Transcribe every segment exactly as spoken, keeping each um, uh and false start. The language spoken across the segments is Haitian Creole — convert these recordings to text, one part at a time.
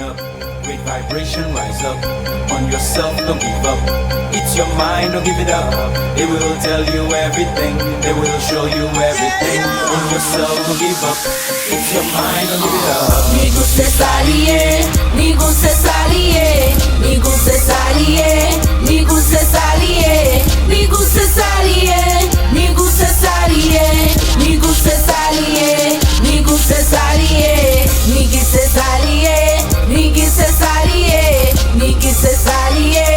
Great vibration, rise up. On yourself, don't give up. It's your mind, don't give it up. They will tell you everything. They will show you everything. On yourself, don't give up. It's your mind, don't give it up. Niggas se sa li ye, niggas se sa li ye, niggas se sa li ye, niggas se sa li ye, niggas se sa li ye, niggas se sa li ye, niggas se sa li ye, niggas se sa li ye, niggas se sa li ye, niggas se sa li ye, niggas se sa li ye,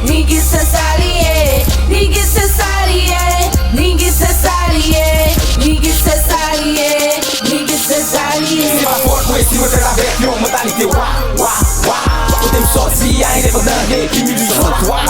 niggas se sa li ye, niggas se sa li ye, niggas se sa li ye, niggas se sa li ye. Niggas se sa li ye. Se pa fòt mwen si mwen fèt avèk yon mantalite wa, wa, wa. Kote m sòti a endepandan de ki militan wa, wa,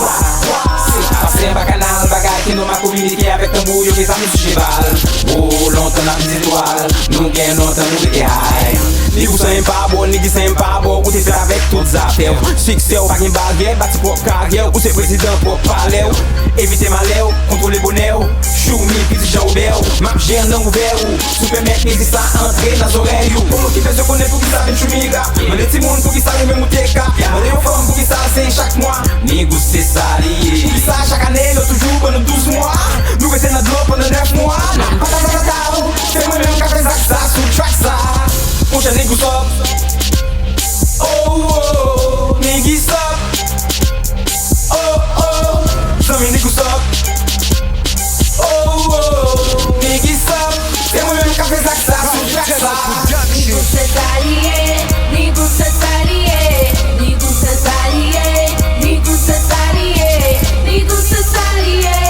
wa. Se pase anba kanal bagay ke nou ma kominike avèk tanbou yo ke zam sou cheval. Wo, lontan n ap vize twal, nou gen lontan nou rete high. Niggas se pa bò, niggas se pa bò, ou te fèt avèk tout zafè w. Siksè w pa gen baryè, bati pwòp karyè w, ou se prezidan pwòp palè w. Evite malè w, kontwole bonè w. Choumi, piti Jan Wobè w, m ap jere nan ouvè ou. Si w pèmèt mizik sa antre nan zòrèy ou. Pou moun ki bezwen konnen poukisa vin Choumi rap, mande timoun poukisa li menm ou te ka. Mande yon fanm poukisa l senyen chak mwa. Niggas se sa li ye. Poukisa chak ane yo toujou ban nou douz mwa? Nou rete nan dlo pandan nèf mwa. Nan patapatata, se mwen menm k ap fè zak sa sou track sa. Monchè, niggas up. Oh, oh, niggas up. Oh, oh, zanmi, niggas up. Oh, oh, niggas up. Se mwen menm k ap fè zak sa sou track sa. Niggas se sa li ye, niggas se sa li ye, niggas se sa li ye, niggas se sa li ye, niggas se sa li ye,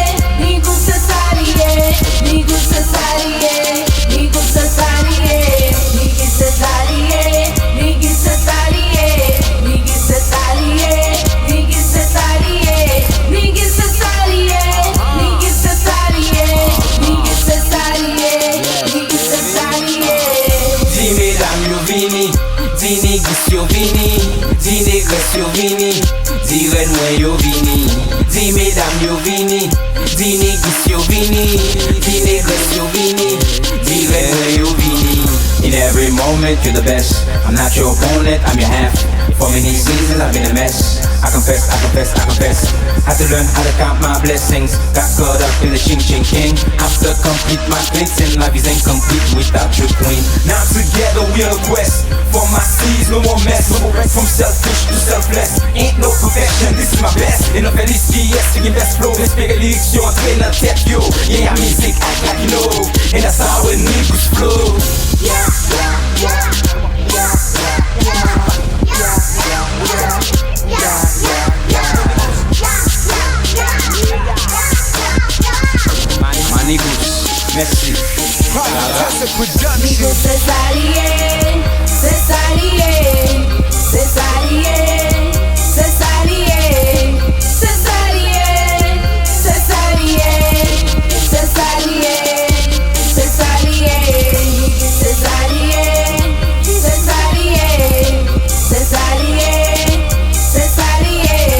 niggas se sa li ye, niggas se sa li ye. Niggas se sa li ye, niggas se sa li ye, niggas se sa li ye, niggas se sa li ye, niggas se sa li ye, niggas se sa li ye, niggas se sa li ye, niggas se sa li ye, niggas se sa li ye. Di medam yo vini, di niggas yo vini, di negrès yo vini, di rèd nwè yo vini, di medam yo vini. Di niggas yo vini, di negrès yo vini, di rèd nwè yo vini. In every moment you're the best. I'm not your opponent, I'm your half. For many seasons I've been a mess. I confess, I confess, I confess. Had to learn how to count my blessings. Got caught up in the ching ching king. After complete my cleansing, life is incomplete without your queen. Now together we on a quest. For my seeds, no more mess. From selfish to selfless. Ain't no perfection, this is my best. E nan fè lis kiyès ki gen best flow. Espere lirik yo antre nan tèt yo. Yeah, I music act like you know. And that's how a niggas flow. Yeah, yeah, yeah, yeah, yeah, yeah, yeah, yeah, yeah, yeah. Manigous, mèsi. Niggas se sa li ye, se sa li ye, se sa li ye, se sa li ye, se sa li ye, se sa li ye, se sa li ye, se sa li ye, niggas se sa li ye, se sa li ye, se sa li ye, se sa li ye,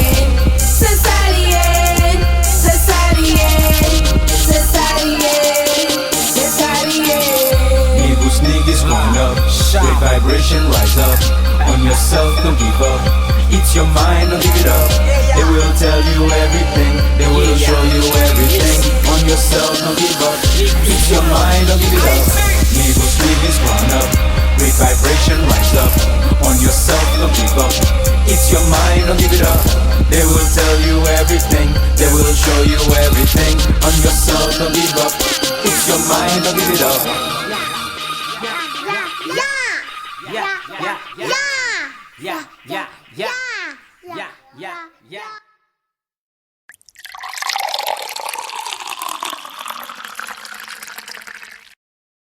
se sa li ye, se sa li ye, se sa li ye. Se sa li ye. Niggas, niggas, run up. Great vibration, rise up. On yourself, don't give up. It's your mind, don't give it up. They will tell you everything. They will show you everything. On yourself, don't give up. It's your mind, don't give it up. Niggas, niggas, run up. Great vibration, rise up. On yourself, don't give up. It's your mind, don't give it up. They will tell you everything. They will show you everything. On yourself, don't give up. It's your mind, don't give it up. Yeah, yeah, yeah, yeah, yeah, yeah, yeah, yeah, yeah, yeah, yeah.